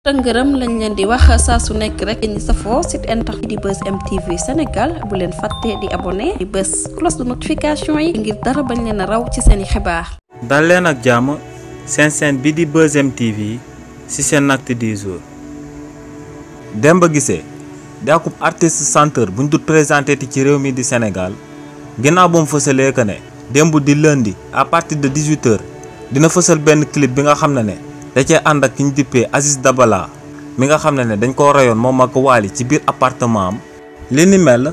tëngërëm lañ leen di wax saa su nekk rek ñi safoo site internet di Buzz M TV Sénégal bu leen fàtte di abonné di bës cloche de notification yi ngir dara bañ leen a raw ci seeni xibaar. dal leen ak jàmm seen bi di Buzz M TV ci seen acte du jour. Demba Guissé di akub artiste chanteur buñ dut présenté ci réew mi di Sénégal ginnaaw ba mu fësalee que ne démb di lundi à partir de 18h dina fësal benn clip bi nga xam ne da cee ànd ak ki ñu dippee Aziz Dabala mi nga xam ne dañ koo rayoon moom ak Wally ci biir appartement am. li ni mel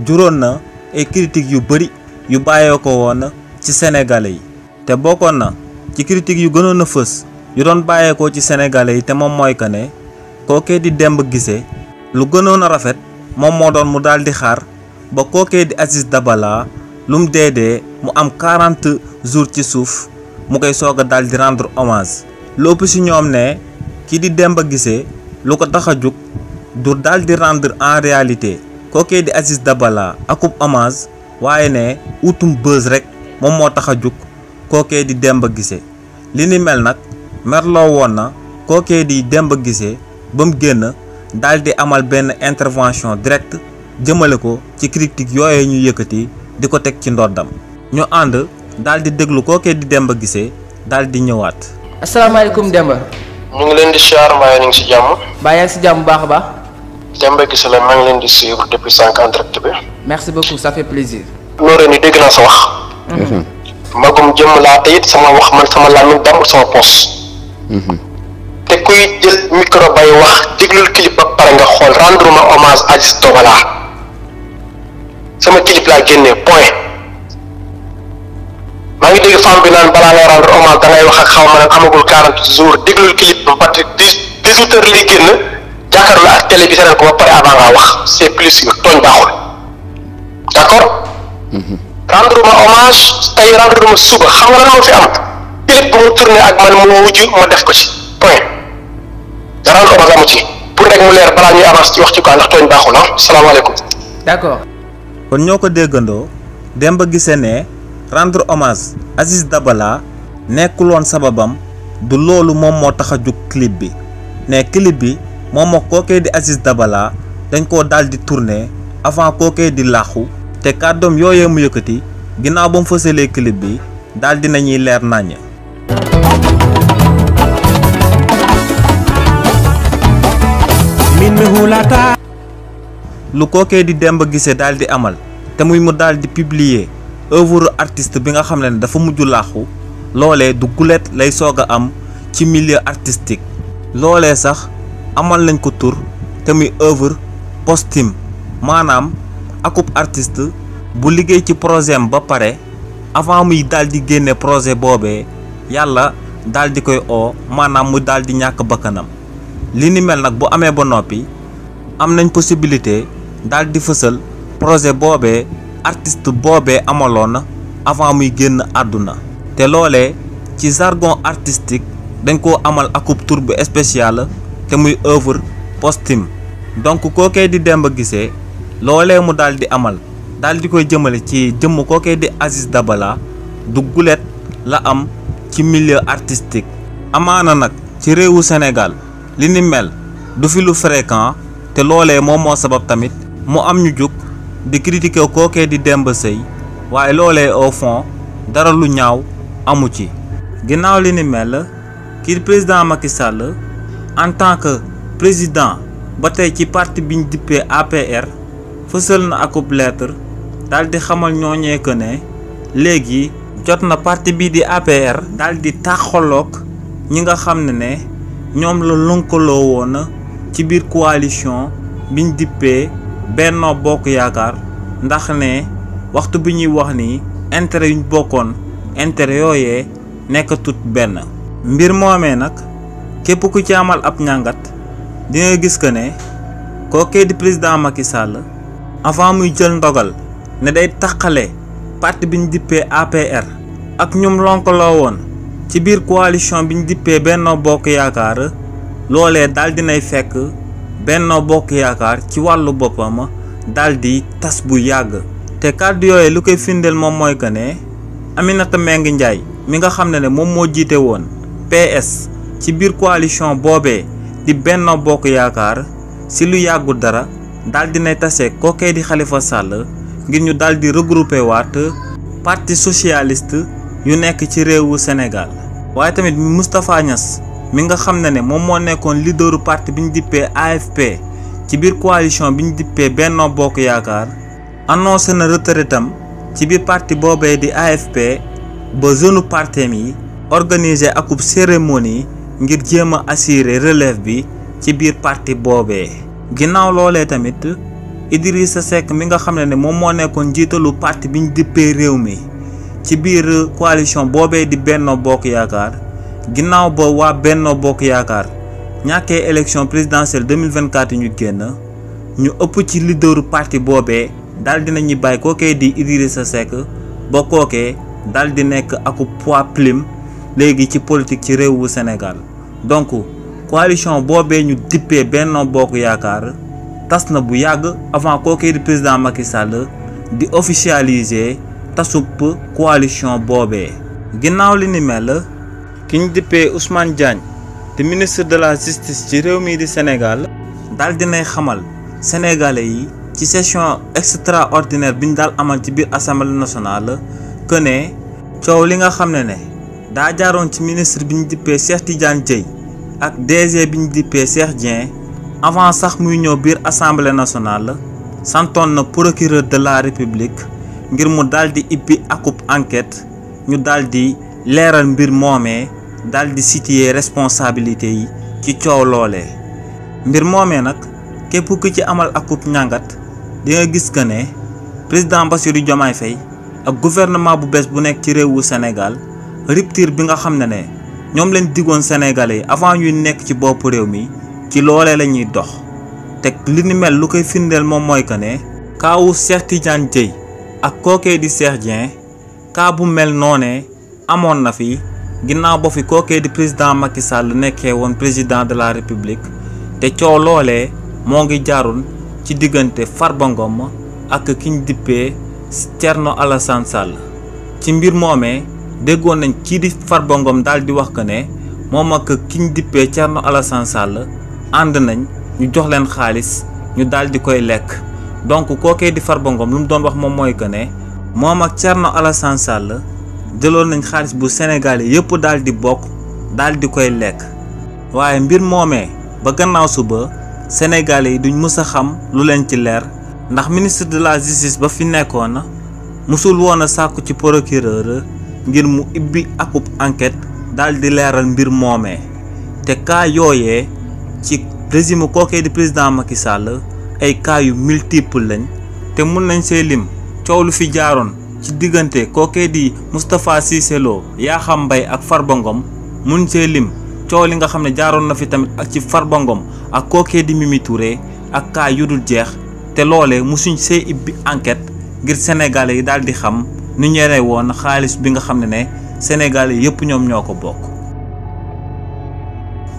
juróon na ay critiques yu bëri yu bàyyee ko woon ci sénégalais yi te bokkoon na ci critiques yu gënoon a fës yu doon bàyyeekoo ci sénégalais yi te moom mooy que ne kookee di Demba Guissé lu gënoon a rafet moom moo doon mu daal di xaar ba kookee di Aziz Dabala lu mu dee mu am 40 jours ci suuf mu koy soog a daal di rendre hommage. lépp ci ñoom ne kii di Demba Guissé lu ko tax a jug du daal di rendre en réalité kookee di Aziz Dabala akub hommage waaye ne utum buzz rek moom moo tax a jug kookee di Demba Guissé. li ni mel nag merloo woon na kookee di Demba Guissé ba mu génn daal di amal benn intervention directe jëmale ko ci critique yooyu ñu yëkkati di ko teg ci ndoddam ñu ànd daal di déglu kookee di Demba Guissé daal di ñëwaat. asalaamaaleykum Demba. ñu ngi leen di siyaar mbaa ñu ngi si jàmm. mbaa yaa ngi si jàmm bu baax a baax. Demba Guissé la maa ngi leen di suivre depuis sànq en direct bi. merci beaucoup ça fait plaisir. Nooré ni dégg naa sa wax. magum jëmm laa te it sama wax man sama làmmiñ dàmbul sama poos. te kuy jël micro bay wax déglul clip ba pare nga xool rendre ma hommage Aziz Dabala sama clip laa génnee point. maa ngi dégg femme bi naan balaa ngay rendre hommage da ngay wax ak xaw ma nag amagul 40 jours déglul clip ba pare 18 heures lay génn jàkkaarloo ak télé bi seneen ko ba pare avant nga wax c'est plus sûr tooñ baaxul d'accord. rendre ma hommage tey rendre ma suba xam nga lan moo fi am clip bu mu tourné ak man mu wujj ma def ko ci point da rendre hommage amu ci pour rek mu leer balaa ñuy avance ci wax ci quoi ndax tooñ baaxul ah salaamaaleykum. d'accord. kon ñoo ko déggandoo Demba Guissé ne rendre hommage Aziz Dabala nekkuloon sababam du loolu moom moo tax a jug clip bi ne clip bi moom moo kookee di Aziz Dabala dañ koo daal di tourner avant kookee di làqu te kàddoom yooyee mu yëkkati ginnaaw ba mu fësalee clip bi daal di nañuy leer naññ. lu kookee di Demba Guissé daal di amal te muy mu daal di publier œuvre artiste bi nga xam ne dafa mujj làqu loolee du gulet lay soog a am ci milieu artistique loolee sax amal nañ ko tur te muy œuvre posthume maanaam akub artiste bu liggéey ci projet am ba pare avant muy daal di génne projet boobee yàlla daal di koy oo maanaam mu daal di ñàkk bakkanam li ni mel nag bu amee ba noppi am nañ possibilité daal di fësal projet boobee artiste boobee amaloon avant muy génn àdduna te loolee ci jargon artistique dañ koo amal akub tur bu spécial te muy œuvre posthume donc kookee di Demba Guissé loolee mu daal di amal daal di koy jëmale ci jëmm kookee di Aziz Dabala du gulet la am ci milieu artistique amaana nag ci réewu Sénégal li ni mel du fi lu fréquent te loolee moom moo sabab tamit mu am ñu jóg di critiquer kookee di Demba Sey waaye loolee au fond dara lu ñaaw amu ci. ginnaaw li ni mel kii président Macky Sall en tant que président ba tey ci parti biñ dippee APR fësal na akub lettre daal di xamal ñooñee que ne léegi jot na parti bii di APR daal di taxaloog ñi nga xam ne ñoom la lënkaloo woon ci biir coalition biñ dippee Benno Bokk Yaakaar ndax ne waxtu bi ñuy wax ni intérêt yuñ bokkoon intérêt yooyee nekkatut benn. mbir moomee nag képp ku ci amal ab ñàngat di nga gis que ne kookee di président Macky Sall avant muy jël ndogal ne day taqale parti biñ dippee APR ak ñoom lonkaloo woon ci biir coalition biñ dippee Benno Bokk Yaakaar loolee daal dinay fekk Benno Bokk Yaakaar ci wàllu boppam daal di tas bu yàgg te kàddu yooyu lu koy firndeel moom mooy que ne Aminata Mbengue Ndiaye mi nga xam ne moom moo jiite woon PS ci biir coalition boobee di Benno Bokk Yaakaar si lu yàggul dara daal dinay tase kookee di Khalifa Sall ngir ñu daal di regrouper waat parti socialiste yu nekk ci réewu Sénégal. waaye tamit Moustapha Niasse mi nga xam ne moom moo nekkoon leaderu parti bi ñu dippee AFP ci biir coalition bi ñu dippee Benno Bokk Yaakaar annoncé na retraitam ci biir parti boobee di AFP ba jeune partem yi organiser akub cérémonie ngir jéem a assurer relève bi ci biir parti boobee. ginnaaw loolee tamit Idrissa Seck mi nga xam ne moom moo nekkoon njiitalu parti bi ñu dippee réew mi ci biir coalition boobee di Benno Bokk Yaakaar ginnaaw ba waa Benno Bokk Yaakaar ñàkkee élection présidentielle 2024 ñu génn ñu ëpp ci leaderu parti boobee daal dinañuy bàyyi kookee di Idrissa Seck ba kookee daal di nekk aku poids plume léegi ci politique ci réewu Sénégal. donc coalition boobee ñu dippee Benno Bokk Yaakaar tas na bu yàgg avant kookee di président Macky Sall di officialiser tasub coalition boobee. ginnaaw li ni mel ki ñu dippee Ousmane Diagne te ministre de la justice ci réew mi di Sénégal daal dinay xamal sénégalais yi ci session extraordinaire bi ñu daal amal ci biir assemblée nationale que ne coow li nga xam ne daa jaaroon ci ministre bi ñu dippee Cheikh Tidiane Dièye ak DG bi ñu dippee Cheikh Dieng avant sax muy ñëw biir assemblée nationale santoon na procureur de la république ngir mu daal di ibbi akub enquête ñu daal di leeral mbir moomee daal di situer responsabilité yi ci coow loolee. mbir moomee nag képp ku ci amal akub ñàngat di nga gis que ne président Bassirou Diomaye Faye ak gouvernement bu bees bu nekk ci réewu Sénégal rupture bi nga xam ne ñoom leen digoon Sénégalais yi avant ñuy nekk ci bopp réew mi ci loolee la ñuy dox te li ni mel lu koy firndeel moom mooy que ne kaawu Cheikh Tidiane Dièye ak kookee di Cheikh Dieng kaa bu mel noonee amoon na fi ginnaaw ba fi kookee di président Macky Sall nekkee woon président de la République te coow loolee moo ngi jaarul ci diggante Farba Ngom ak ki ñu dippee Thierno Alassane Sall. ci mbir moomee déggoon nañ kii di Farba Ngom daal di wax que ne moom ak ki ñu dippee Thierno Alassane Sall ànd nañ ñu jox leen xaalis ñu daal di koy lekk. donc kookee di Farba Ngom lu mu doon wax moom mooy que ne moom ak Thierno Alassane Sall jëloon nañ xaalis bu Sénégalais yëpp daal di bokk daal di koy lekk. waaye mbir moomee ba gannaaw suba Sénégalais yi duñ mës a xam lu leen ci leer ndax ministre de la justice ba fi nekkoon musul woon a sàkku ci procureur ngir mu ibbi akub enquête daal di leeral mbir moomee te cas yooyee ci régime kookee di président Macky Sall ay cas yu multiple lañ te mun nañ see lim coow lu fi jaaroon ci diggante kookee di Moustapha Cissé Lo Yakham Mbaye ak Farba Ngom mun see lim coow li nga xam ne jaaroon na fi tamit ak ci Farba Ngom ak kookee di Mimi Touré ak cas yu dul jeex te loolee musuñ see ibbi enquête ngir sénégalais yi daal di xam ni ñere woon xaalis bi nga xam ne sénégalais yëpp ñoom ñoo ko bokk.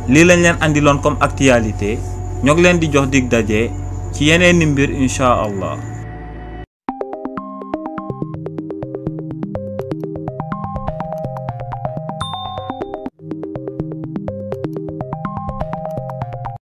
lii lañ leen andiloon comme actualité ñoo ngi leen di jox dig daje ci yeneeni mbir incha allah.